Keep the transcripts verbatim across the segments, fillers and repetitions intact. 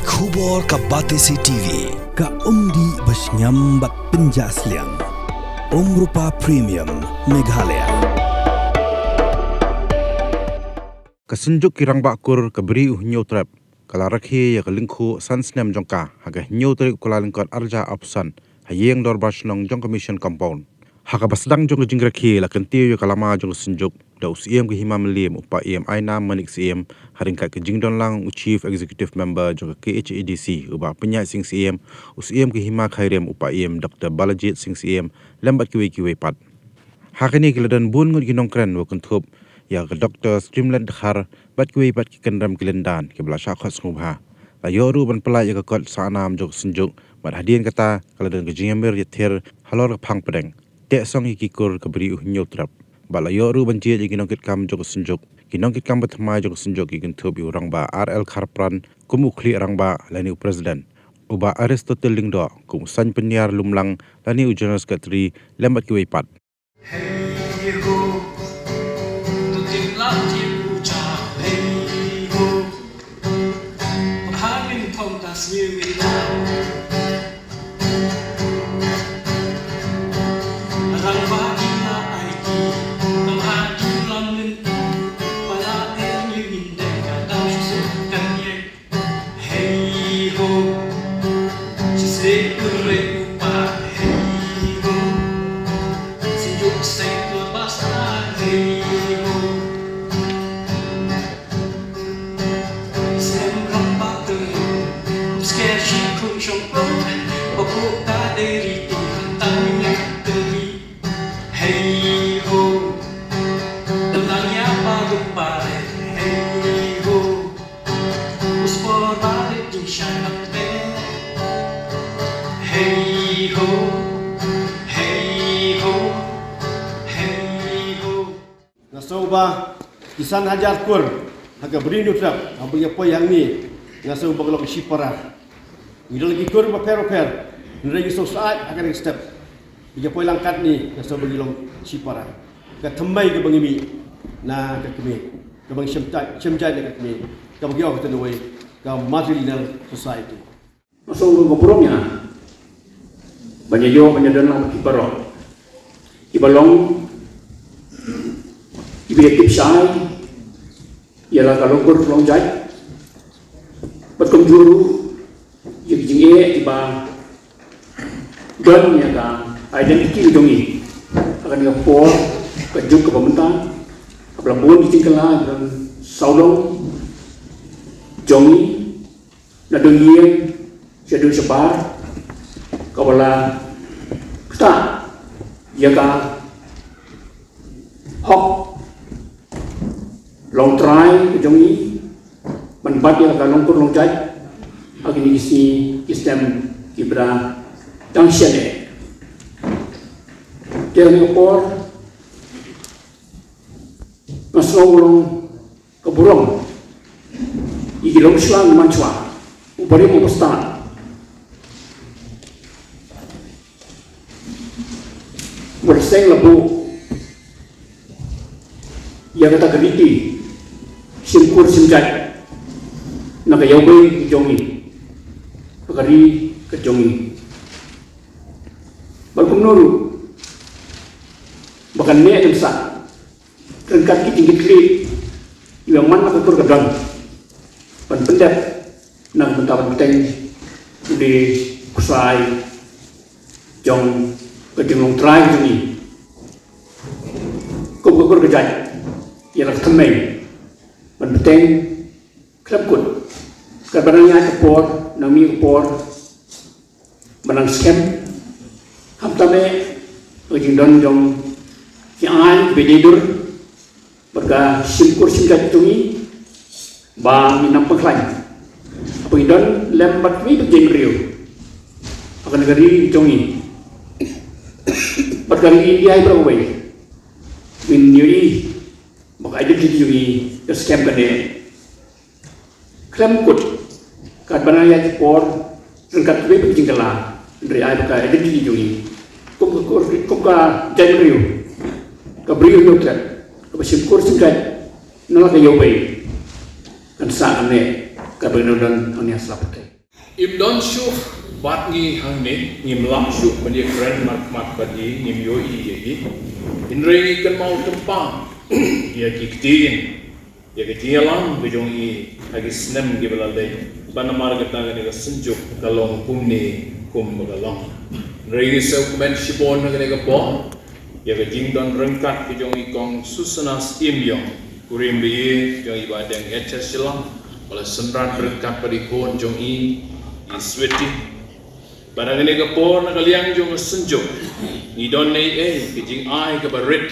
Khubor ka Batesi T V, ka umdih ba shngiam bad pynjah sliang. Umrupa Premium, Meghalaya. Ka Synjuk ki Rangbah Kur ka Bri u Hynñiewtrep ka la rakhe ïa ka lyngkhuh san snem jong ka ha ka hynñiew tarik u Kyllalyngkot arhajar arphew san ha ïing dorbar shnong jong ka Mission Compound. Ha kaba sdang jong ka jingrakhe la kyntiew ïa ka lama jong ka Synjuk da u Syiem ka Hima Mylliem u Paiem Ainam Manik Syiem, ha ryngkat ka jingdon lang u Chief Executive Member jong ka K H A D C u Bah Pynïaid Sing Syiem, u Syiem ka Hima Khyrim u Paiem Doktor Balajied Sing Syiem, lem bad kiwei kiwei pat. Ha kane ki la don bun ngut ki nongkren ba kynthup ïa ka Doktor Streamlet Dkhar bad kiwei pat ki kynrem ki lyndan kiba la shah khot sngewbha. La ïoh ruh ban pyllait ïa ka kot sah nam jong ka Synjuk, bad hadien kata ka la don ka jingïamir ïathir halor ka phang pdeng, Teh Song ïa ki Kur ka Bri u Hynñiewtrep. Bad la ïoh ruh ban jied ïa ki nongkitkam jong ka Synjuk. Ki nongkitkam ba thymmai jong ka Synjuk ki kynthup ïa u Rangbah R L Kharpran kum u Khlieh Rangbah lane u President, u Bah Aristotle Lyngdoh kum u Saiñ Pynïar Lumlang lane u General Secretary, lem bad kiwei pat. Hey ho, tu tim lam tim u cha, hey ho. Pha min thong ta sniew min lam. Rang ba ki la ai ki, tam ha ki lam min. Pa la e ni min deng ka dam shi su kan ye. Hey ho, shi sdei u rei u pa, hey ho. Synjuk sdei u ba sa, hey ho. Sdei ram ba tu, um sker shi khun shong pung, ba ku ta dei ri ti han tang nek tu ri. Hey ho, dang lang ïa ba rum ba re, hey ho. Uspor balik ding shai bak te. Hey ho, hey ho, hey ho. Nga sngew ba ki san hajar kur ha ka Bri u Hynñiewtrep haba ngi poi hangne, nga sngew ba ka long shipara. Ngi don ki kur bapher bapher, hynrei ngi sngewsih ha ka dei step. Ba ngi poi lang katne, nga sngew ba ngi long shipara. Ka thymmai kaba ngi mih na ka kmie, kaba ngi shem jait, shem jait na ka kmie, kaba ngi ong ka tynwei ka matrilineal society. Nga sngew ka burom ïa nga ban ïa ïoh ban ïa don lang ki paralok kiba long kiba ïa tip shai ïa la ka long kur long jait. Bad kumjuh ruh ïa ki jingeh kiba don ïa ka identity jong ngi ha kane ka por ka juk kaba mynta, kaba la bun ki jingkylla ki don sawdong jong ngi na dong ïing sha dong shabar, kaba la ktah ïa ka hok longtrai ka jong ngi ban bat ïa ka long kur long jait ha kine ki sngi ki snem kiba dang shen eh. Te ha kane ka por nga sngew long ka burom ïa ki longshlur man shuwa, u barim u bastad. Ba la seng la buh ïa kata ka riti shim kur shim jait na ka ïawbei ka jong ngi, na ka ri ka jong ngi. Bad kumno ruh ba kan neh kan sah ryngkat ki jingkitkhlieh kiba man la ka kur ka don ban pyndep na ka bynta ban bteng u dei u ksai jong ka jinglong trai jong ngi. Kum ka kur ka jait ïa la ka thymmai ban bteng khlem kut. Katba nang ïaid ka por, nang mih ka por, ba nang skhem. Khamtam eh ka jingdon jong ki aiñ kiba dei dur bad ka shim kur shim jait jong ngi ba ngin nang pynkhlaiñ. Haba ngi don lem bad kiwei pat ki jaitbynriew ha kane ka ri jong ngi bad ka ri India hi baroh kawei, ngin ïohi ba ka identity jong ngi ka skhem kane. Khlem kut, katba nang ïaid ka por ryngkat kiwei pat ki jingkylla, hynrei ai ba ka identity jong ngi kum ka kur, kum ka jaitbynriew, ka Bri u Hynñiewtrep kaba shim kur shim jait na la ka ïawbei kan sah kan neh katba ngi don hangne ha sla pyrthei. Im don shuh bad ngi hangne, ngim lah shuh ban ïakren markhmat bad ngi, ngim ïohi ïa ki. Hynrei ngi kynmaw tympang ïa ki ktien, ïa ka jingïalam ka jong i ha ki snem kiba la leit, bad namar kata kane ka synjuk ka long kumne kumba ka long. Hynrei ngi sngewkmen shibun ha kane ka por ïa ka jingdon ryngkat ka jong i Kong Susana Syiem Ïong, kurim baieit jong i Bah Deng Hetshah Shylla, ba la synran ryngkat bad i khun jong i, i Sweety. Bad ha kane ka por, na ka liang jong ka synjuk, ngi don ei ei ka jingai kaba rit.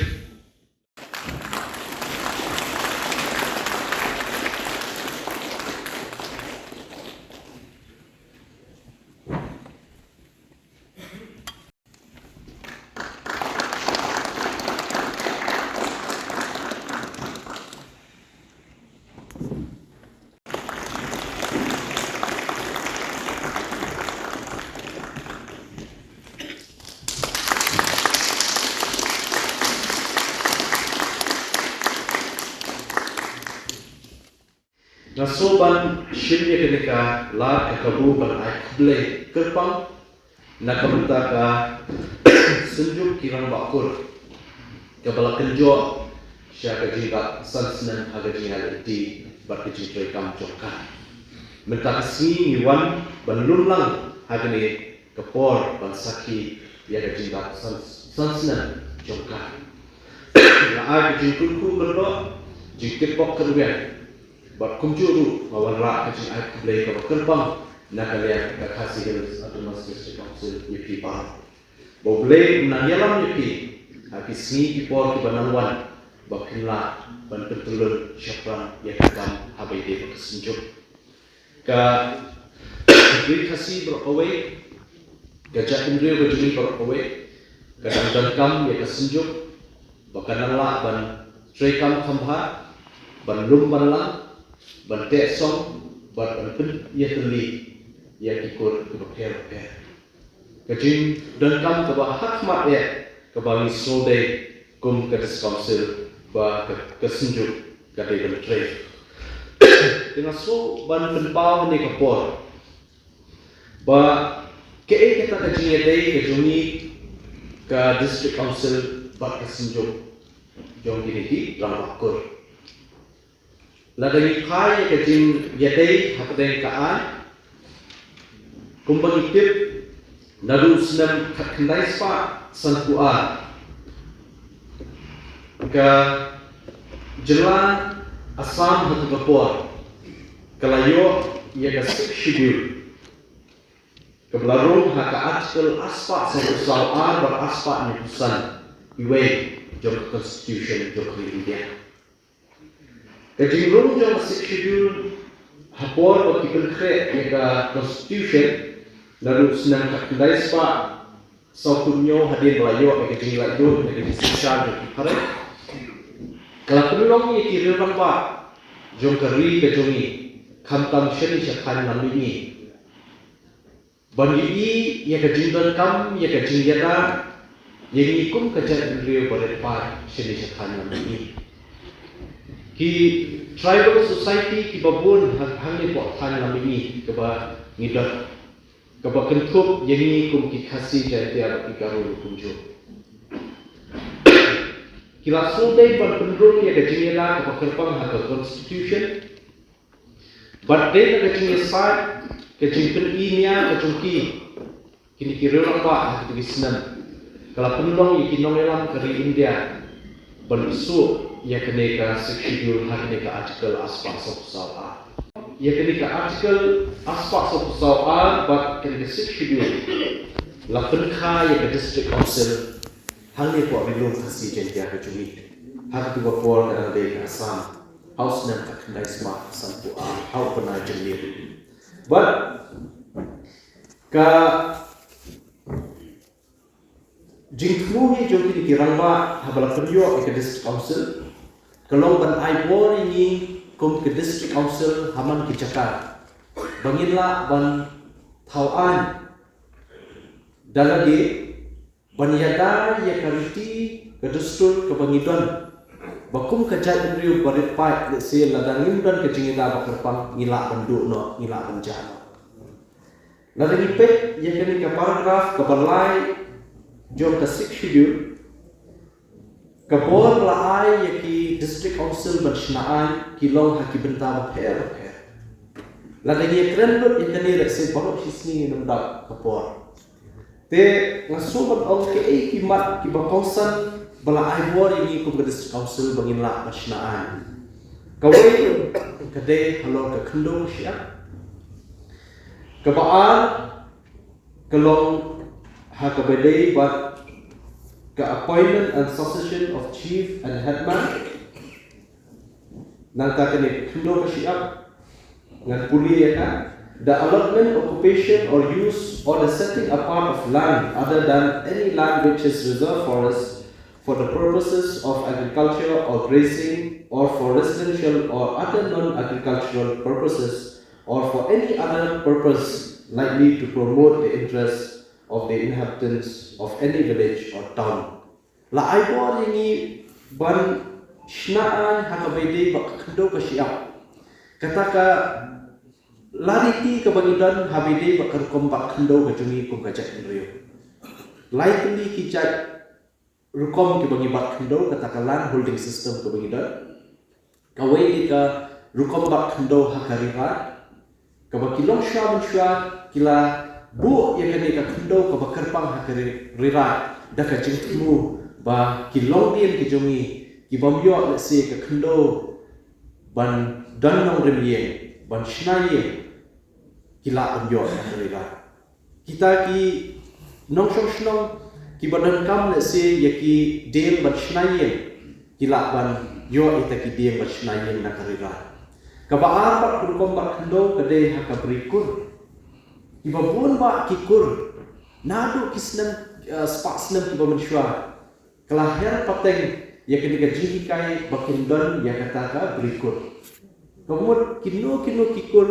Nga sngewban shim ïa kane ka lad ka kabu ban ai khublei kyrpang na ka bynta ka Synjuk ki Rangbah Kur, kaba la kynjoh sha ka jingdap san snem ha ka jingïalehti bad ka jingtrei kam jong ka. Mynta ka sngi ngi wan ban lum lang ha kane ka por ban sakhi ïa ka jingdap san, san snem jong ka. Nga ai ka jingkyrkhu kyrdoh, jingkitbok kyrwiang, bad kumjuh ruh nga wanrah ka jingai khublei kaba kyrpang na ka liang ka Khasi Hills Autonomous District Council ïa phi baroh. Ba U Blei un nang ïalam ïa phi ha ki sngi ki por kiba nang wan, ba phin lah ban pyntyllun shaphrang ïa ka kam haba ïadei bad ka Synjuk. Ka ri Khasi baroh kawei, ka jaitbynriew ka jong ngi baroh kawei, ka dang donkam ïa ka Synjuk, ba kan nang lah ban trei kam kham bha, ban lum ban lang, ban teh song, bad ban pynïatylli ïa ki kur kiba pher bapher. Ka jingdonkam kaba ha khmat eh, kaba ngi sngewdei kum ka District Council, ba ka, ka Synjuk ka dei ban trei. Te nga sngewban pynpaw ha kane ka por ba kaei kata ka jingïadei ka jong ngi, ka District Council bad ka Synjuk jong kine ki Rangbah Kur. Lada ngi phai ïa ka jingïadei hapdeng ka aiñ, kumba ngi tip, naduh snem khatkhyndai spah sanphew ar, ka jylla Assam ha kata ka por ka la ïoh ïa ka Sixth Schedule, kaba la rung ha ka Article arspah sawphew saw ar bad arspah hynñiewphew san, iwei, jong ka Constitution jong ka ri India. Ka jingrung jong ka Sixth Schedule ha por ba ki pynkhreh ïa ka Constitution naduh snem khatkhyndai spah sawphew hynñiew, hadien ba la ïoh ïa ka jinglaitluid na ka jingsynshar jong ki phareng, ka la pynlong ïa ki rangbah jong ka ri ka jong ngi, khamtam shane shathaiñ lam mihngi, ban ïohi ïa ka jingdonkam, ïa ka jingïada ïa ngi kum ka jaitbynriew barit paid shane shathaiñ lam mihngi. Ki tribal society kiba bun ha, hangne hapoh thaiñ lam mihngi kaba ngi don, kaba kynthup ïa ngi kum ki Khasi, Jaintia bad ki Garo kumjuh, ki la sngewdei ban pynrung ïa ka jingïada kaba kyrpang ha ka Constitution. Bad dei na ka jingïasaid, ka jingpyni nia ka jong ki, kine ki rangbah ha kito ki snem, ka la pynlong ïa ki nongïalam ka ri India ban ïoh ïa kane ka Sixth Schedule ha kane ka Article arspah sawphew saw ar. Ïa kane ka Article arspah sawphew saw ar bad kane ka Sixth Schedule la pynkha ïa ka District Council hangne hapoh Ri Lum Khasi Jaintia ka jong ngi, ha kata ka por ka dang dei ka Assam, ha u snem khatkhyndai spah sanphew ar, ha u bnai Jymmie. Bad ka jingthmu hi jong kine ki rangbah haba la pynïoh ïa ka District Council ka long ban ai bor ïa ngi kum ka District Council ha man ki jaka ba ngin lah ban thaw aiñ da lade ban ïada ïa ka riti ka dustur kaba ngi don, ba kum ka jaitbynriew barit paid, lehse lada ngim don ka jingïada ba kyrpang, ngi lah ban duh noh, ngi lah ban jah noh. Lada ngi peit ïa kane ka paragraph kaba lai jong ka Sixth Schedule, ka bor ba la ai ïa ki District Council ban shna aiñ ki long ha ki bynta bapher bapher. Lada ngi kren lut ïa kane, lehse baroh shi sngi ngin ym dap ka bor. Te nga sngew ban ong kaei ki mat kiba kongsan ba la ai bor ïa ngi kum ka District Council ba ngin lah ban shna aiñ. Kawei ka dei halor ka khyndew ka shyiap. Kaba ar ka long ha kaba dei bad ka appointment and succession of chief and headman. Nangta kane ka khyndew ka shyiap, ngan pule ïa ka. The allotment, occupation or use or the setting apart of land other than any land which is reserved forest for the purposes of agriculture or grazing or for residential or other non-agricultural purposes or for any other purpose likely to promote the interests of the inhabitants of any village or town. La ai bor ïa ngi ban shna aiñ ha kaba ïadei bad ka khyndew ka shyiap. Kata ka la riti kaba ngi don ha kaba ïadei bad ka rukom bat khyndew ka jong ngi kum ka jaitbynriew. Lai tylli ki jait rukom kiba ngi bat khyndew, kata ka land holding system kaba ngi don. Kawei ka rukom bat khyndew ha ka Ri Raid, kaba ki longshuwa mynshuwa ki la buh ïa kane ka khyndew kaba kyrpang ha ka Ri, Ri Raid da ka jingthmu ba ki longdien ki jong ngi ki bym ïoh lehse ka khyndew ban don nongrim ïing, ban shna ïing, ki lah ban ïoh ha ka Ri Raid. Kita ki nongshong shnong kiba donkam lehse ïa ki dieng ban shna ïing, ki lah ban ïoh ïa kita ki dieng ban shna ïing na ka Ri Raid. Kaba ar pat ka rukom bat khyndew ka dei ha ka Bri Kur. Kiba bun bah ki kur naduh ki snem, eh, spah snem kiba mynshuwa, ka la her pateng ïa kane ka jinghikai ba kin don ïa kata ka Bri Kur. Ka mut kino kino ki kur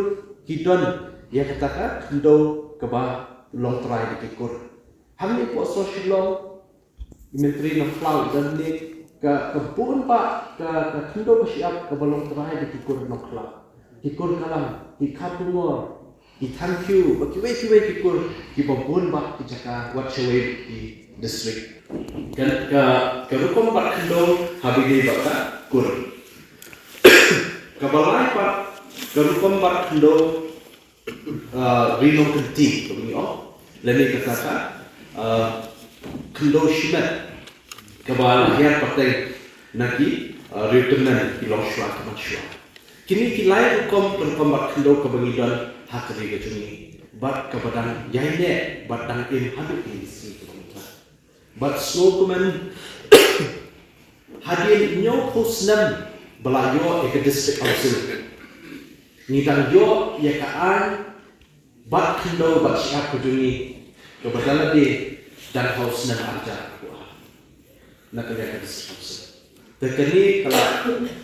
ki don ïa kata ka khyndew kaba long trai da ki kur. Hangne hapoh sor Shillong, i Myntri Nongkhlaw i don ne ka, ka bun bah ka, ka khyndew ka shyiap kaba long trai da ki kur Nongkhlaw, ki kur Kalang, ki Khappungor, ki Thangkhiew, bad kiwei kiwei ki kur kiba bun bah ki jaka wat shawei ki district. Ka, ka, ka rukom bat khyndew ha kaba ïadei bad ka kur. Kaba lai pat ka rukom bat khyndew, ah, Ri Nongkynti kaba ngi ong, lane kata ka, ah, khyndew shimet kaba la hiar pateng na ki, ah, riewtymmen ki longshuwa ki mynshuwa. Kine ki lai rukom ka rukom bat khyndew kaba ngi don ha ka ri ka jong ngi bad kaba dang ïaineh bad dang im haduh kine ki sngi kaba mynta. Bad sngewkmen hadien hynñiewphew snem ba la ïoh ïa ka District Council, ngi dang ïoh ïa ka aiñ bat khyndew bat shyiap ka jong ngi kaba da lade dang ha u snem arhajar arphew ar na ka liang ka District Council. Te kane ka la,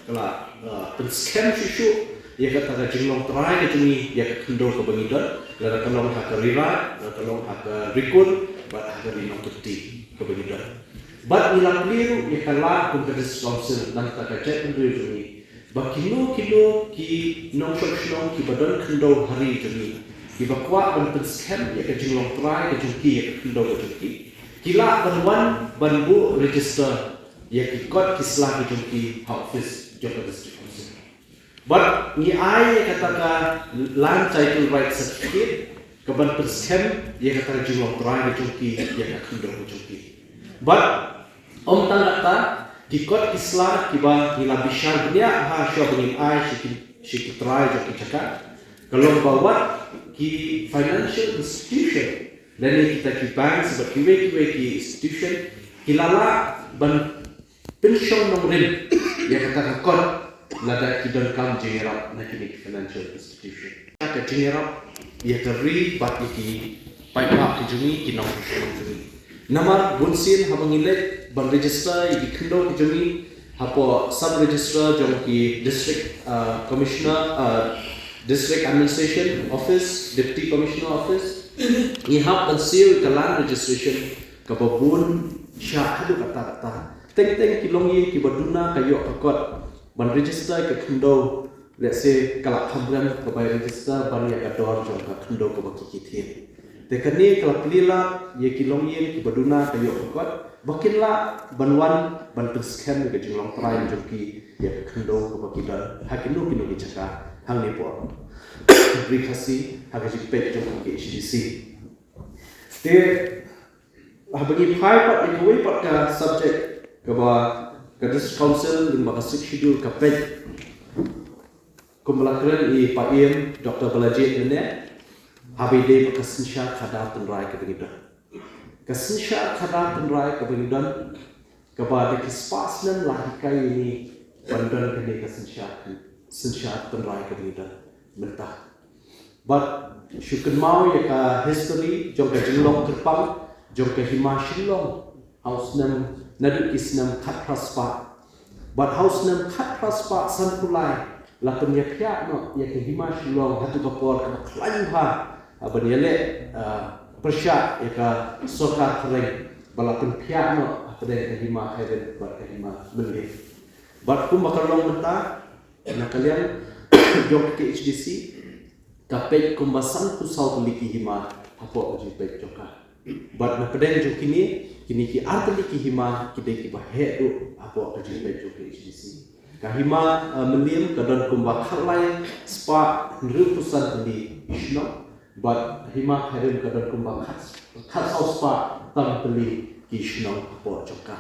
ka la, uh, pynskhem shuh shuh ïa kata ka jinglong trai ka jong ngi ïa ka khyndew kaba ngi don, lada ka long ha ka Ri Raid, lada ka long ha ka Ri Kur, bad ha ka Ri Nongkynti kaba ngi don. Bad ngi la plie ruh ïa ka lad kum ka District Council na kata ka jaitbynriew jong ngi ba kino kino ki nongshong shnong kiba don khyndew ha ri jong ngi, kiba kwah ban pynskhem ïa ka jinglong trai ka jong ki ïa ka khyndew ka jong ki, ki lah ban wan ban buh register ïa ki kot ki sla ki jong ki ha office jong ka District Council. Bad ngi ai ïa kata ka Land Title Right Certificate ka ban pynskhem ïa kata ka jinglong trai ka jong ki ïa ka khyndew ka jong ki. Bad ym tang kata, ki kot ki sla kiba ngi la bishar bniah ha shuwa ba ngin ai sha ki, sha ki trai jong ki jaka, ka long ba wat ki financial institution lane kita ki banks bad kiwei kiwei ki institution ki la lah ban pynshong nongrim ïa kata ka kot lada ki donkam jingïarap na kine ki financial institution. Ka jingïarap ïa ka ri bad ïa ki paidbah ki jong ngi, ki nongshong shnong jong ngi. Namar bunsien haba ngi leit ban register ïa ki khyndew ki jong ngi hapoh sub registrar jong ki district, uh, commissioner, uh, district administration office, deputy commissioner office, ngi hap ban siew ïa ka land registration kaba bun shah haduh katta katta. Teng teng ki longïing kiba duna ka ïoh ka kot ban register ïa ka khyndew Let's say ka la kham rem kaba register ban ïa ka dor jong ka khyndew kaba ki ki thied. Te kane ka la plie lad ïa ki longïing kiba duna ka ïoh ka kot ba kin lah ban wan ban pynskhem ïa ka jinglong trai jong ki ïa ka khyndew kaba ki don ha kino kino ki jaka hangne hapoh Ri Khasi ha ka jingpeit jong ka K H D C. Te haba ngi phai pat ïa kawei pat ka subject kaba ka District Council lyngba ka Sixth Schedule ka peit kumba la kren i Pa Ïing Doctor Balajied mynne, haba ïadei bad ka synshar khadar tynrai kaba ngi don. Ka synshar khadar tynrai kaba ngi don kaba da ki spah snem la hikai ïa ngi ban don kane ka synshar, synshar tynrai kaba ngi don mynta. Bad shu kynmaw ïa ka history jong ka jinglong kyrpang jong ka Hima Shillong ha u snem, naduh ki snem khatphra spah. Bad ha u snem khatphra spah sanphew lai la pynïaphiah noh ïa ka Hima Shillong ha tu ka por kaba khlaiñ bha, ah, ban ïaleh, ah, pyrshah ïa ka sorkar phareng ba la pynphiah noh hapdeng ka Hima Khyrim bad ka Hima Mylliem. Bad kumba ka long mynta, na ka liang jong ka K H D C ka peit kumba sanphew saw tylli ki hima hapoh ka jingpeit jong ka. Bad na pdeng jong kine, kine ki ar tylli ki hima ki dei kiba heh duh hapoh ka jingpeit jong ka K H D C. Ka Hima, eh, Mylliem ka don kumba khatlai spah hynriewphew san tylli ki shnong. Bad Hima Khyrim ka don kumba khat, khatsaw spah tam tylli ki shnong hapoh jong ka.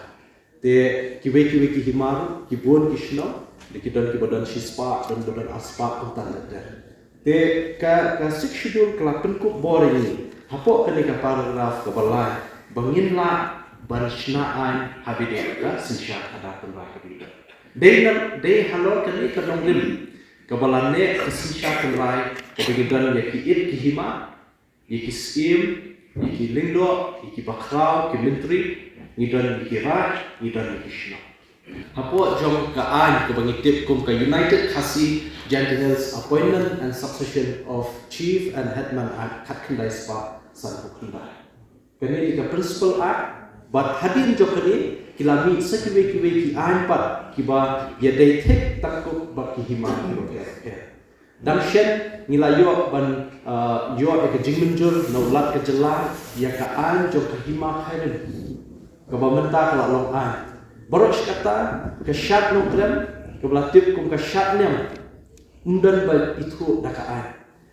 Te kiwei kiwei ki hima ruh, ki bun ki shnong, da ki don kiba don shispah, don ba don arspah, kumta ter ter. Te ka, ka Sixth Schedule ka la pynkup bor ïa ngi hapoh kane ka paragraph kaba lai ba ngin lah ban shna aiñ haba ïadei bad ka synshar khadar tynrai kaba ngi don. Dei na, dei halor kane ka nongrim kaba la neh ka synshar tynrai kaba ngi don ïa ki it ki hima, ïa ki syiem, ïa ki lyngdoh, ïa ki bakhraw, ki myntri, ngi don ïa ki raid, ngi don ïa ki shnong. Hapoh jong ka aiñ kaba ngi tip kum ka United Khasi Jaintia Hills Appointment and Succession of Chief and Headman Act khatkhyndai spah sanphew khyndai. Kane dei ka Principal Act, bad hadien jong kane ki la mih sa kiwei kiwei ki aiñ pat kiba ïadei thik tangkup bad ki hima kiba pher pher. Dang shen ngi la ïoh ban, ah, ïoh ïa ka jingmynjur na u Lat ka jylla ïa ka aiñ jong ka Hima Khyrim kaba mynta ka la long aiñ. Baroh shi katta ka Shad Nongkrem kaba la tip kum ka Shad Niam ym don ba ithuh da ka aiñ.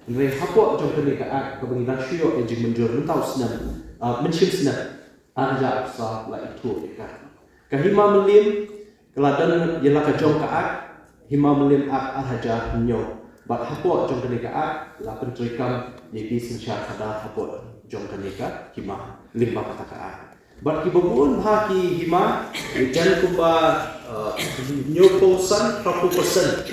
Hynrei hapoh jong kane ka Act kaba ngi dang shu ïoh ïa jingmynjur mynta u snem, ah, mynshem snem ar hajar arphew saw la ithuh ïa ka. Ka Hima Mylliem ka la don ïa la ka jong ka Act, Hima Mylliem Act ar hajar hynñiew. Bad hapoh jong kane ka Act la pyntreikam ïa ki synshar khadar hapoh jong kane ka hima lyngba kata ka Act. Bad kiba bun bha ki hima, jan kumba, uh, hynñiewphew san, phra phew percent,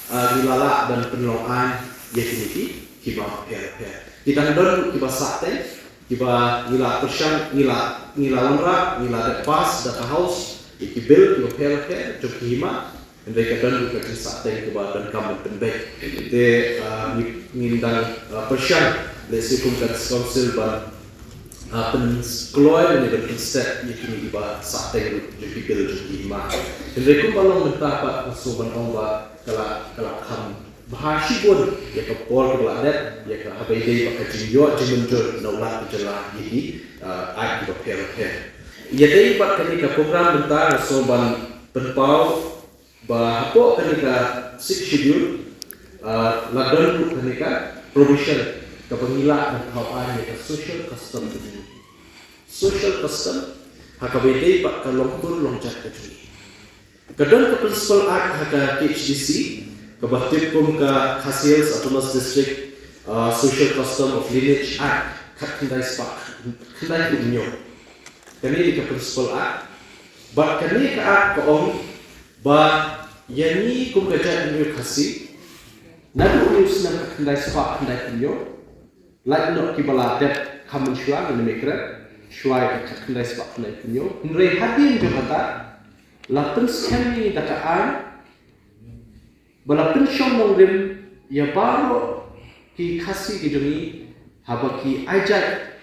uh, ngi la lah ban pynlong aiñ ïa kine ki hima pher pher. Ki dang don kiba sahteng, kiba ngi la pyrshang, ngi la, ngi la wanrah, ngi la dep pass da ka House ïa ki bill kiba pher pher jong ki hima. Hynrei ka don ruh ka jingsahteng kaba donkam ban pynbeit. Te, ah, ngi, ngin dang, ah, pyrshang lehse kum ka District Council ban, ah, pynkloi ne ban pynstep ïa kine kiba sahteng ruh jong ki bill jong ki hima. Hynrei kumba long mynta pat nga sngew ban ong ba ka la, ka la kham bha shibun ïa ka por kaba la dep, ïa ka haba ïadei bad ka jingïoh jingmynjur na u Lat ka jylla ïa ki, ah, aiñ kiba pher pher. Ïadei bad kane ka program mynta nga sngew ban pynpaw ba hapoh kane ka Sixth Schedule, ah, la don ruh kane ka provision kaba ngi lah ban thaw aiñ ïa ka social custom. Social custom ha kaba ïadei bad ka longtur longjait ka jong ngi. Ka don ka Principal Act ha ka K H D C kaba tip kum ka Khasi Hills Autonomous District, ah, Social Custom of Lineage Act khatkhyndai spah khyndai phew hynñiew. Kane dei ka Principal Act. Bad kane ka Act ka ong ba ïa ngi kum ka jaitbynriew Khasi, naduh une u snem khatkhyndai spah khyndai phew hynñiew, lait noh kiba la dep kham mynshuwa, ngin ym kren shuwa ïa ka khatkhyndai spah khyndai phew hynñiew. Hynrei hadien jong kata la pynskhem ïa ngi da ka aiñ ba la pynshong nongrim ïa baroh ki Khasi ki jong ngi haba ki ai jait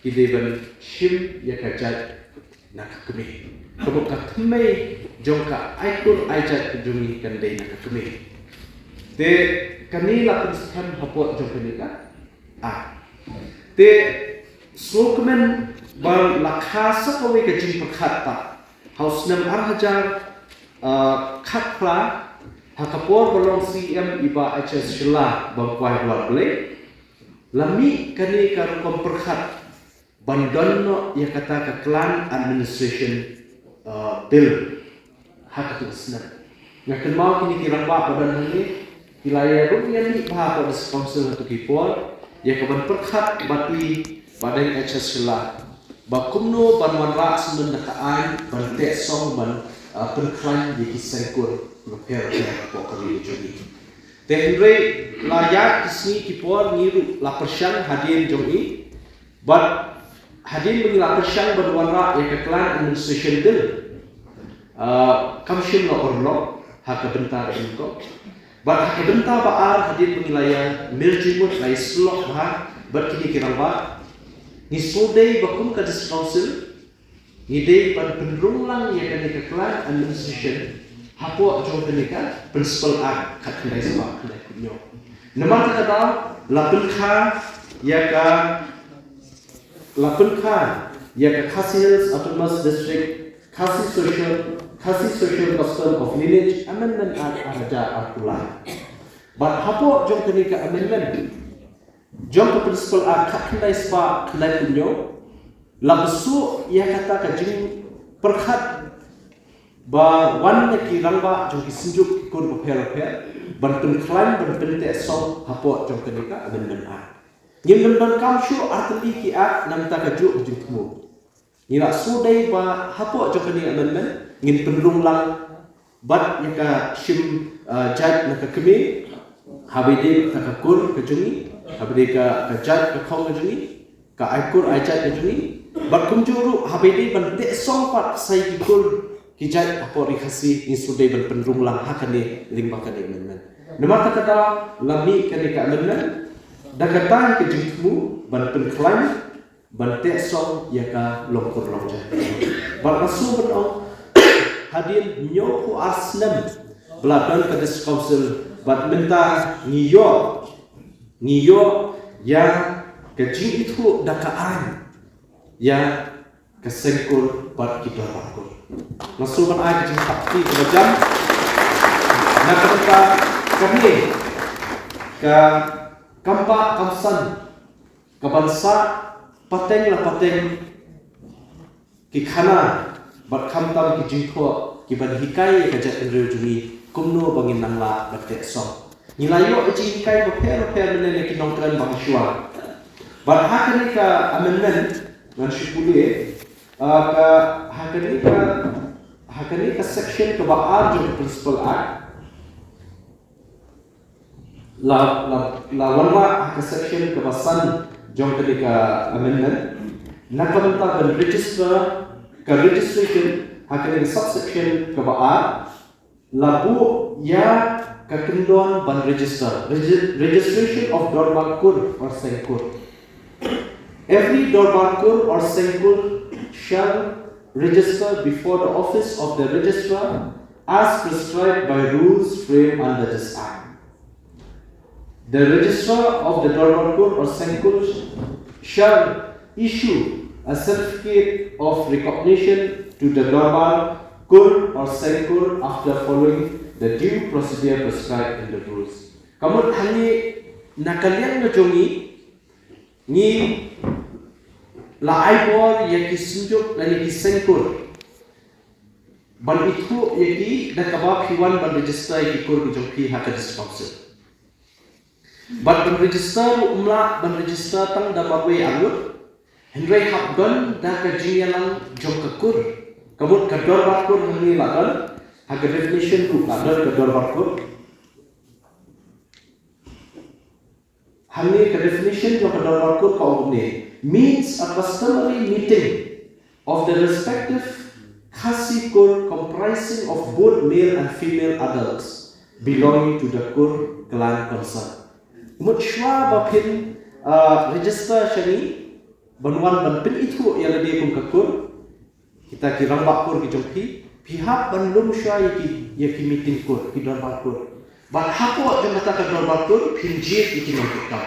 ki dei ban shim ïa ka jait na ka kmie. Kaba ka thymmei jong ka ai kur ai jait ka jong ngi kan dei na ka kmie. Te kane la pynskhem hapoh jong kane ka Act. Te sngewkmen ba la kha sa kawei ka jingpyrkhat pat ha u snem ar hajar, ah, khatphra, ha ka por ba long C M i Bah H S Shylla ba kwai Blei. La mih kane ka rukom pyrkhat ban don noh ïa kata ka Clan Administration, uh, Bill ha katu ka snem. Nga kynmaw kine ki rangbah ba don hangne ki la ïa ruh ïa mih bha ha ka District Council ha katu ki por ïa ka ban pyrkhat bad i Bah Deng H S Shylla ba kumno ban wanrah sngewbha da ka aiñ ban teh song ban, uh, pynkhlaiñ ïa ki seng kur bapher bapher hapoh ka ri ka jong ngi. Te hynrei la ïaid ki sngi ki por ngi ruh la pyrshang hadien jong i bad hadien ba ngi la pyrshang ban wanrah ïa ka Clan Administration Bill, ah, kam shym la urlong ha ka bynta ka jong ka. Bad ha ka bynta ba ar hadien ba ngi la ïa mih jingmut la ïa sylloh bha bad kine ki rangbah, ngi sngewdei ba kum ka District Council ngi dei ban pynrung lang ïa kane ka Clan Administration hapoh jong kane ka Principal Act khatkhyndai spah khyndaiphew hynñiew. Namar kata ka daw la pynkha ïa ka la pynkha ïa ka Khasi Hills Autonomous District Khasi Social Khasi Social Custom of Lineage Amendment Act ar hajar arphew lai. Bad hapoh jong kane ka amendment jong ka Principal Act khatkhyndai spah khyndaiphew hynñiew la bsuh ïa kata ka jingpyrkhat ba wan na ki rangbah jong ki synjuk ki kur bapher bapher ban pynkhlaiñ ban pynteh song hapoh jong kane ka Amendment Act. Ngim donkam shuh artylli ki act namar ka juk ka jingthmu. Ngi la sngewdei ba hapoh jong kane amendment ngin pynrung lang bad ïa ka shim, uh, jait na ka kmie, haba ïadei ka kur ka jong ngi, haba ïadei ka, ka jait ka khong ka jong ngi, ka ai kur ai jait ka jong ngi, bad kumjuh ruh haba ïadei ban teh song pat sa ïa ki kur ki jait hapoh ri Khasi, ngi sngewdei ban pynrung lang ha kane lyngba kane amendment. Namar kata ka daw la mih kane ka amendment da kata ka jingthmu ban pynkhlaiñ ban teh song ïa ka longkur longjait. Bad nga sngew ban ong hadien hynñiewphew ar snem ba la don ka District Council bad mynta ngi ïoh ngi ïoh ïa ka jingithuh da ka aiñ ïa ka seng kur bad ki dorbar kur. Nga sngew ban ai ka jingthap kti kaba jam na ka bynta kane ka kam bah kam san kaban sah pateng la pateng ki khana bad khamtam ki jingthoh kiban hikai ïa ka jaitbynriew jong ngi kumno ba ngin nang lah ban teh song. Ngi la ïoh ïa jinghikai bapher bapher mynne na ki nongkren ba hashwa. Bad ha kane ka amendment ngan shu pule, ah, ka ha kane ka ha kane ka section kaba ar jong ka Principal Act la, la, la wanrah ha ka section kaba san jong kane ka amendment na ka bynta ban register, ka registration ha kane ka subsection kaba ar la buh ïa ka kyndon ban register. Regi-, registration of dorbar kur or seng kur. Every dorbar kur or seng kur shall register before the office of the registrar as prescribed by rules framed under this act. The registrar of the dorbar kur or seng kur shall issue a certificate of recognition to the dorbar kur or seng kur after following the due procedure prescribed in the rules. Ka mut hangne na ka liang ka jong ngi, ngi la ai bor ïa ki synjuk lane ki seng kur ban ithuh ïa ki da kaba phi wan ban register ïa ki kur ki jong phi ha ka District Council. Bad ban register ruh ym lah ban register tang da marwei arngut, hynrei hap don da ka jingïalang jong ka kur. Ka mut ka dorbar kur hangne la don ha ka definition ruh la don ka dorbar kur. Hangne ka definition jong ka dorbar kur ka ong kumne: means a customary meeting of the respective Khasi kur comprising of both male and female adults belonging to the kur clan concerned. Mut shuwa ba phin, uh, register sha ngi ban wan ban pynithuh ïa lade kum ka kur, kita ki rangbah kur ki jong phi, phi hap ban lum shuwa ïa ki, ïa ki meeting kur, ki dorbar kur. Bad hapoh jong kata ka dorbar kur phin jied ïa ki nongkitkam.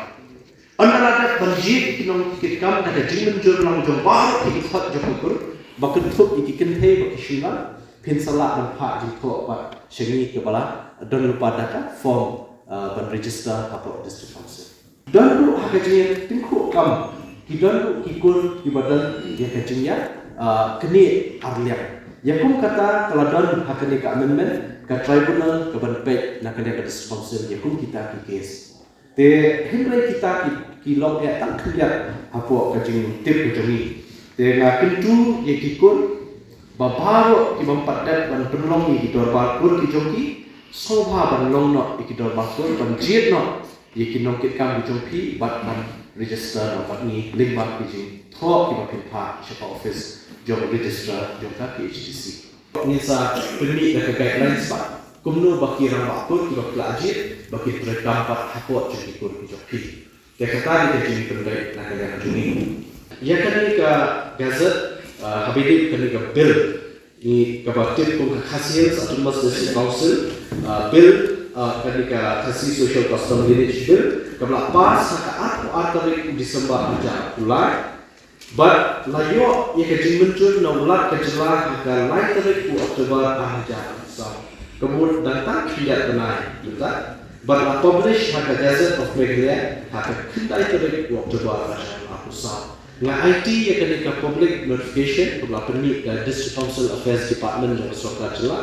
Ynda la dep ban jied ïa ki nongkitkam da ka jingmynjur lang jong baroh ki dkhot jong ka kur, ba kynthup ïa ki kynthei bad ki shynrang, phin sa lah ban phah jingthoh bad sha ngi kiba la don lypa da ka form, ah, ban register hapoh District Council. Don ruh ha ka jingïatyngkhuh kam, ki don ruh ki kur kiba don ïa ka jingïa, ah, knieh ar liang. Ïa kum kata ka la don ha kane ka amendment, ka tribunal kaban peit na ka liang ka District Council ïa kum kita ki case. Te hynrei kita ki, ki long eh tang khyndiat hapoh ka jingtip ka jong ngi. Te nga kyntu ïa ki kur ba baroh ki bym pat dep ban pynlong ïa ki dorbar kur ki jong ki, sngewbha ban long noh ïa ki dorbar kur, ban jied noh ïa ki nongkitkam ki jong phi bad ban register noh bad ngi lyngba ki jingthoh kiba phin phah sha ka office jong registrar jong ka K H A D C. Ngin sa pynmih da ka guidelines ba kumno ba ki rangbah kur kiba phi la jied ba kin treikam pat hapoh jong ki kur ki jong phi. Te kata dei ka jingpynbeit na ka liang jong ngi. Ïa kane ka gazette, ah, haba ïadei kane ka bill, ngi kaba tip kum ka Khasi Hills Autonomous District Council, ah, bill, ah, kane ka Khasi Social Custom Lineage Bill, kaba la pass ha ka arphew ar tarik u December ar hajar arphew lai. Bad la ïoh ïa ka jingmynjur na u Lat ka jylla ha ka lai tarik u October ar hajar arphew saw. Ka mut dang tang khyndiat bnai mynta. Bad la publish ha ka Gazette of Meghalaya ha ka khyndai tarik u October ar hajar arphew saw. Nga aiti ïa kane ka public notification kaba la pynmih da District Council Affairs Department jong ka sorkar jylla.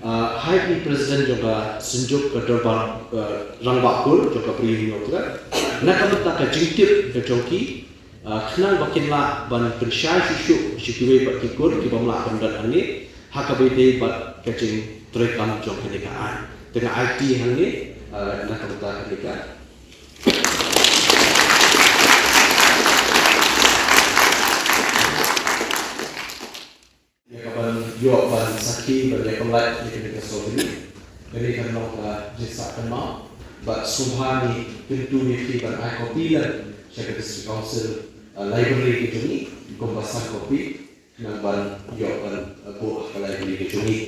Ah, ha i President jong ka Synjuk ka Dorbar, ah, Rangbah Kur jong ka Bri Hynñiewtrep. Na ka bynta ka jingtip ka jong ki, ah, khnang ba kin lah ban pynshai shuh shuh sha kiwei pat ki kur ki bym lah ban don hangne ha kaba ïadei bad ka jingtreikam jong kane ka aiñ. Te nga aiti hangne, ah, na ka bynta kane ka Ïa kaban ïoh ban sakhi ban ïa pynlait ïa kane ka sohbri. Kane kan long ka jingsah kynmaw. Bad sngewbha ngi kyntu ïa phi ban ai copy lem sha ka District Council, uh, library ka jong ngi kumba san copy. Khnang ban ïoh ban, uh, buh ha ka library ka jong ngi.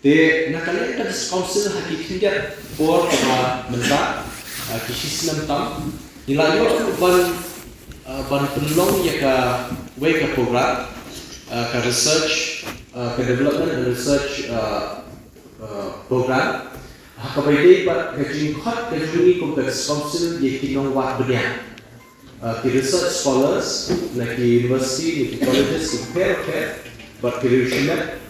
Te na ka liang ka District Council ha ki khyndiat por kaba mynta, uh, ki shisnem tam. Ngi la ïoh ruh ban, uh, ban pynlong ïa kawei ka program, uh, ka research, uh, ka development and research, uh, uh, program. Ha kaba ïadei bad ka jingkhot ka jong ngi kum ka District Council ïa ki nongwad bniah. Uh, ki research scholars na ki university, na ki colleges, ki pher pher, bad ki riew shimet.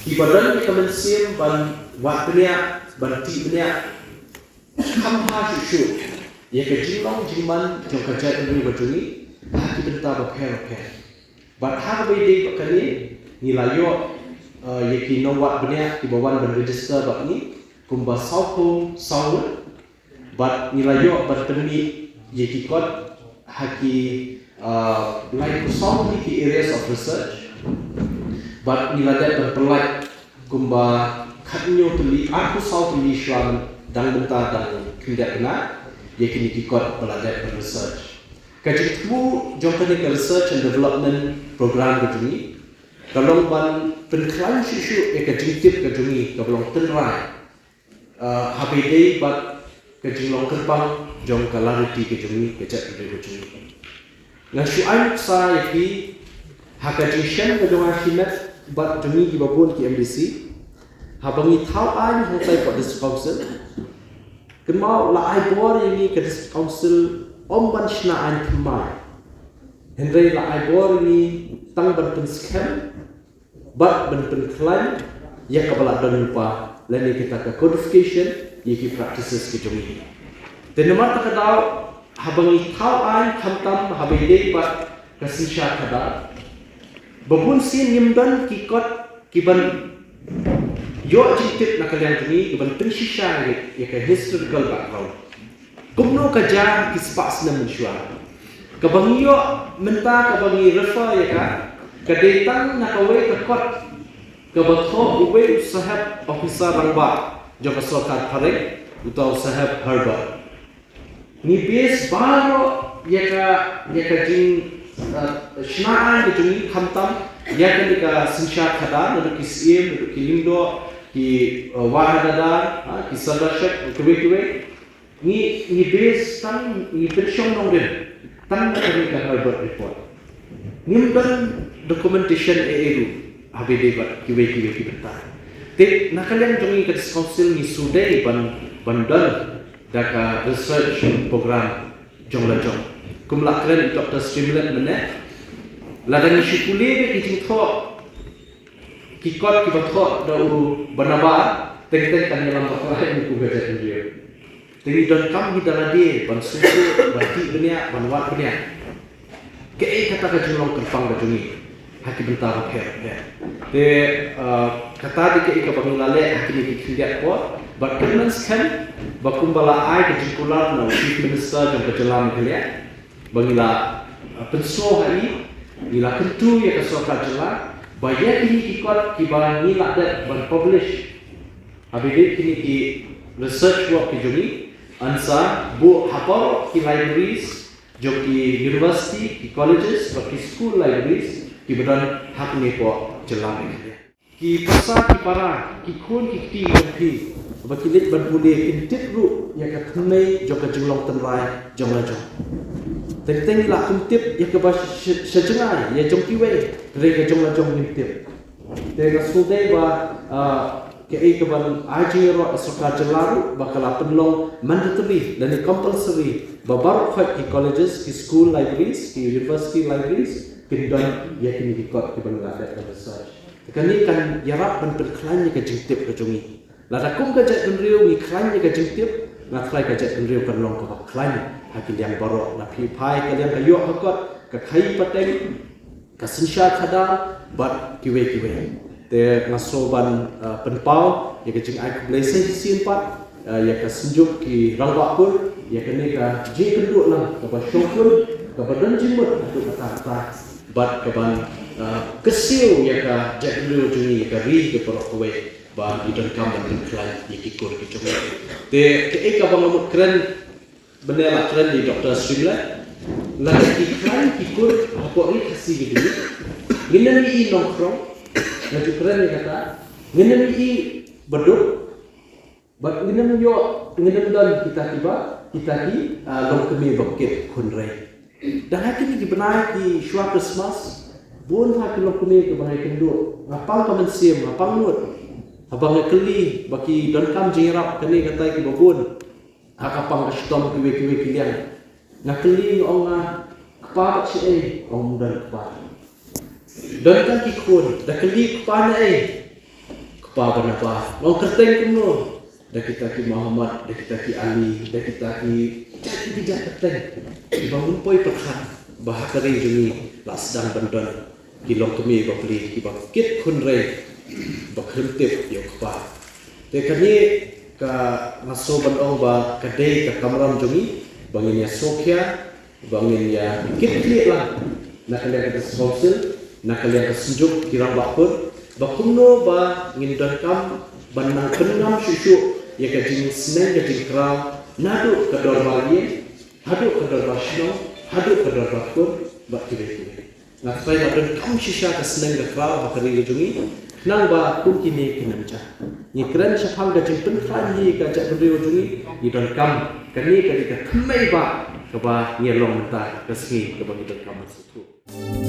Kiba don ïa ka mynsiem ban wad bniah, ban tih bniah, kham bha shuh shuh ïa ka jinglong jingman jong ka jaitbynriew ka jong ngi ha ki bynta bapher bapher. Bad ha kaba ïadei bad kane ngi la ïoh, uh, ïa ki nongwad bniah kiba wan ban register bad ngi kumba sawphew saw ngut. Bad ngi la ïoh ban pynmih ïa ki kot ha ki, uh, laiphew saw tylli ki areas of research. Bad ngi la dep ban pynlait kumba khathynñiew tylli, arphew saw tylli shuwa dang mynta dang khyndiat bnai ïa kine ki kot ba la dep ban research. Ka jingthmu jong kane ka research and development program ka jong ngi ka long ban pynkhlaiñ shuh shuh ïa ka jingtip ka jong ngi kaba long tynrai, uh, haba ïadei bad ka jinglong kyrpang jong ka lariti ka jong ngi, ka jaitbynriew ka jong ngi. Nga shu ai nuksa ïa phi ha ka jingshem ka jong nga shimet bad jong ngi kiba bun ki M D C. Haba ngi thaw aiñ hangtai hapoh District Council, kynmaw la ai bor ïa ngi ka District Council ym ban shna aiñ thymmai. Hynrei la ai bor ïa ngi tang ban pynskhem bad ban pynkhlaiñ ïa kaba la don lypa lane kita ka codification ïa ki practices ki jong ngi. Te namar kata ka daw haba ngi thaw aiñ khamtam haba ïadei bad ka synshar khadar, ba bun sien ngim don ki kot ki ban ïoh jingtip na ka liang jong ngi, ki ban pynshisha ïa ka historical background. Kumno ka jia ki spah snem mynshuwa. Kaba ngi ïoh mynta kaba ngi refer ïa ka, ka dei tang na kawei ka kot kaba thoh uwei u saheb officer rangbah jong ka sorkar phareng, uta u saheb Herbert. Ngi base baroh ïa ka, ïa ka jing, uh, shna aiñ ka jong ngi khamtam ïa kane ka synshar khadar, naduh ki Syiem, naduh ki Lyngdoh, ki, uh, Wahadadar, ha, ki Sardar Shek, kiwei kiwei. Ngi, ngi base tang, ngi pynshong nongrim tang na kane ka Herbert report. Ngim don documentation ei ei ruh ha ba ïadei bad kiwei kiwei ki bynta. Te na ka liang jong ngi ka District Council ngi shu dei ban, ban don da ka research program jong la jong. Kum la kren Doctor Streamlet mynne, lada ngi shu pule beit ki jingthoh, ki kot kiba thoh da u Barnaba, teng teng kan ïalam bakla ïa ngi kum ka jaitbynriew. Te ngi donkam hi da lade ban sngewthuh, ban tih bniah, ban wad bniah. Kaei kata ka jinglong kyrpang ka jong ngi ha ki bynta bapher bapher. Te, uh, kata dei kaei kaba ngi la leh ha kine ki khyndiat por. Bad kyrmen skhem ba kumba la ai ka jingkular na u Chief Minister jong ka jylla Meghalaya, ba ngi la, uh, pynsngew ha i, ngi la kyntu ïa ka sorkar jylla ba ïa kine ki kot kiba ngi la dep ban publish ha ba ïadei kine ki research work ki jong ngi, yn sa buh ha baroh ki libraries jong ki university, ki colleges bad ki school libraries kiba don ha kine poh jylla Meghalaya. Ki pasar ki para, ki khun ki kti jong phi ba ki leit ban pule kin tip ruh ïa ka thymmei jong ka jinglong tynrai jong la jong. Teng teng la kum tip ïa kaba sha, sha jngai ïa jong kiwei, hynrei ka jong la jong ngim tip. Te nga sngewdei ba, ah, kaei kaban ai jingïaroh ïa sorkar jylla ruh ba ka la pynlong mandatory lane compulsory ba baroh khoit ki colleges, ki school libraries, ki university libraries kin don ïa kine ki kot kiba ngi la dep ban research. Te kane kan ïarap ban pynkhlaiñ ïa ka jingtip ka jong ngi. Lada kum ka jaitbynriew ngi khlaiñ ïa ka jingtip, nga tharai ka jaitbynriew kan long kaba khlaiñ ha ki liang baroh, na phi phai ka liang ka ïoh ka kot, ka khaïi pateng, ka synshar khadar bad kiwei kiwei. Te nga sngew ban, uh, pynpaw ïa ka jingai khublei sa shisien pat, uh, ïa ka Synjuk ki Rangbah Kur ïa kane ka jingkynduh lang kaba shongkun, kaba don jingmut haduh katta katta bad kaban, uh, kyrsiew ïa ka jaitbynriew jong ngi, ïa ka ri ka baroh kawei ba ngi donkam ban pynkhlaiñ ïa ki kur ki jong ngi. Te kaei kaba nga mut kren mynne la kren ïa i Doctor Streamlet, lada ki khlaiñ ki kur hapoh ri Khasi ka jong ngi, ngin ym ïohi nongkhrong, nga ju kren ïa kata, ngin ym ïohi baduk, bad ngin ym ïoh, ngin ym don kita kiba, kita ki, ah, longkmie ba kit khun rei. Dang ha kine ki bnai ki shuwa Christmas, bun ha ki longkmie kiba nga ïakynduh, nga pang ka mynsiem, nga pang nud. Haba nga kylli ba ki donkam jingïarap kane katai kiba bun ha ka pang ka shitom kiwei kiwei ki liang. Nga kylli, nga ong nga, kpa bad shaei? Ong ym don kpa. Don tang ki khun, da kylli kpa naei? Kpa Barnaba. Nga ong kyrteng kumno? Da kita ki Mohammed, da kita ki Ali, da kita ki jait ki jait kyrteng. Kiba ngim poi pyrkhat ba ha ka ri jong ngi la sdang ban don ki longkmie bapli kiba kit khun rei ba khlem tip ïa u kpa. Te kane ka nga sngew ban ong ba ka dei ka kamram jong ngi ba ngin ïa sngewkhia, ba ngin ïa kit khlieh lang na ka liang ka District Council, na ka liang ka Synjuk ki Rangbah Kur, ba kumno ba ngin donkam ban nang pynngam shuh shuh ïa ka jingsneng ka jingkraw naduh ka dorbar ïing haduh ka dorbar shnong haduh ka dorbar kur bad kiwei kiwei. Nga tharai ba donkam shisha ka sneng ka kraw ha ka ri ka jong ngi, khnang ba kum kine kin ym jah. Ngi kren shaphang ka jingpynkhlaiñ hi ka jaitbynriew jong ngi, ngi donkam kane ka dei ka thymmei ba kaba ngi long mynta ka sngi kaba ngi donkam ban sngewthuh.